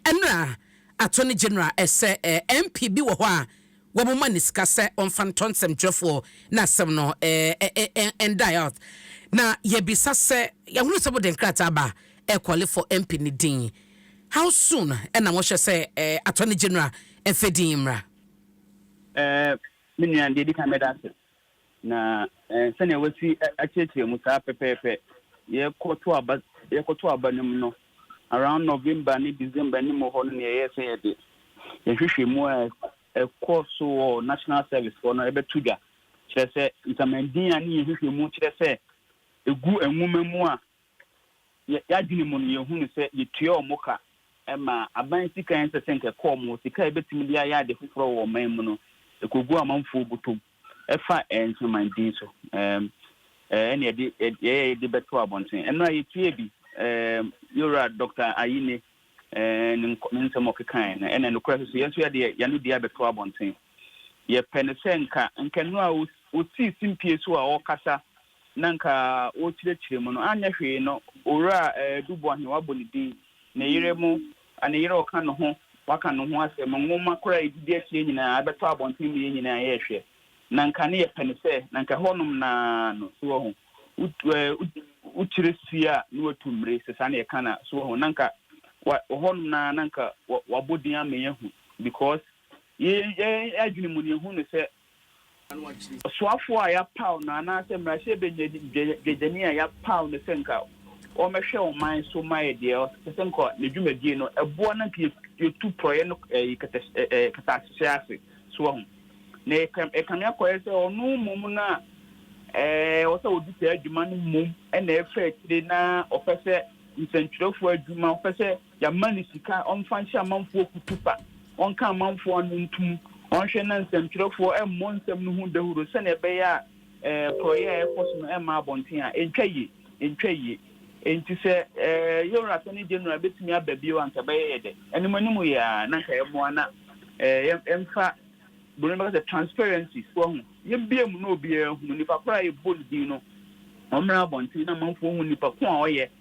Ɛnora Attorney General ɛsɛ MP bi wɔ hɔ a wɔmoma ne sika sɛ ɔmfa ntɔ nsɛmtwerɛfoɔ na asɛm no ɛn out. Na yɛbisa sɛ yɛhunu sɛ mode nkrataa ba ɛcall for MP ne din. How soon ɛna wɔhyɛ sɛ Attorney General ɛmfɛ din mmra? Me nua, deɛ di kan, mɛda ase. Na sɛnea wasi akyerɛkyerɛ mu saa pɛpɛɛpɛ, yɛkɔto aba no mu no, around November ne December ne mu hɔ no, nea ɛyɛ sɛ yɛde yɛhwehwɛ mu a ɛkɔ so wɔ National Service hɔ no ɛbɛto dwa, kyerɛ sɛ nsamandin a ne yɛhwehwɛ mu kyerɛ sɛ egu nwoma mu a yɛadwene mu no, yɛhu no sɛ yɛtua ɔmo ka ɛma aban sika yɛn sɛ nkɛkɔ ɔmo sika a yɛbɛtumi de ayɛ ade foforɔ wɔ ɔman mu no ekogu amanfoɔ bɔtɔm ɛfa nsamandin so. Ɛne yɛde yɛyɛ yɛde bɛto abɔnten. Ɛno a yɛtie bi yɛwura Dr. Ayine ne nsɛm ɔkekae no, ɛna nokorɛ so yɛn nso yɛde yɛno deɛ abɛto abɔnten. Yɛpɛ no sɛ nka no a osii simpie so a ɔrekasa na nka ɔrekyerɛkyerɛ mu no, anyɛ hwee no, Owura Duboahe wabɔ ne din, ne yere mu, ne yere ɔka ne ho, waka ne ho asɛm. Nwoma koraa yɛdidi akyire nyinaa abɛtɔ abɔnten mu, yɛn nyinaa yɛrehwɛ. Na nka ne yɛpɛ no sɛ na nka hɔnom naa no so wɔ ho wokyerɛ sie a na watu mmire sɛ saa na yɛka na so wɔ ho, na nka hɔnom naa na nka wabɔ din ama yɛahu, because yɛ adwene mu no, yɛhu no sɛ ɔsoafoɔ a yɛapaw no anaasɛ mmarahyɛ bɛdwani a yɛapaw no sɛ nka ɔmɛhwɛ ɔman so ma yɛ deɛ ɔsɛ sɛ nka ne dwumadie no ɛboa, na nka yɛtu porɔeɛ no kɛtɛ ahyehyɛ ase so wɔ ho. Na ɛkame akɔyɛ sɛ ɔno mmom no a ɛwɔ sɛ ɔdi saa adwuma no mmom ɛna ɛfɛ akyire na ɔpɛ sɛ nsɛntwerɛfoɔ adwuma, ɔpɛ sɛ yɛama no sika ɔmfa nhyɛ amanfoɔ kutu pa, ɔnka amanfoɔ ano ntum, ɔnhwɛ na nsɛmtwerɛfoɔ ɛmmɔ nsɛm no ho dawuro sɛnea ɛbɛyɛ a porɔeɛ a ɛkɔ so no ɛmma abɔnten a ɛntwa yie, ɛntwa yie. Nti sɛ yɛwura Attorney General bɛtumi aba bio a, nka bɛyɛ yɛ dɛ anim anim yɛ a na nka ɛmmoa na yɛmfa buroni bɛka sɛ transparency so ho, yɛmbie mu na obiara hu nipa koro a yɛbɔ ne din no, ɔmmra abɔnten na amanfoɔ hu nipa ko a ɔyɛ.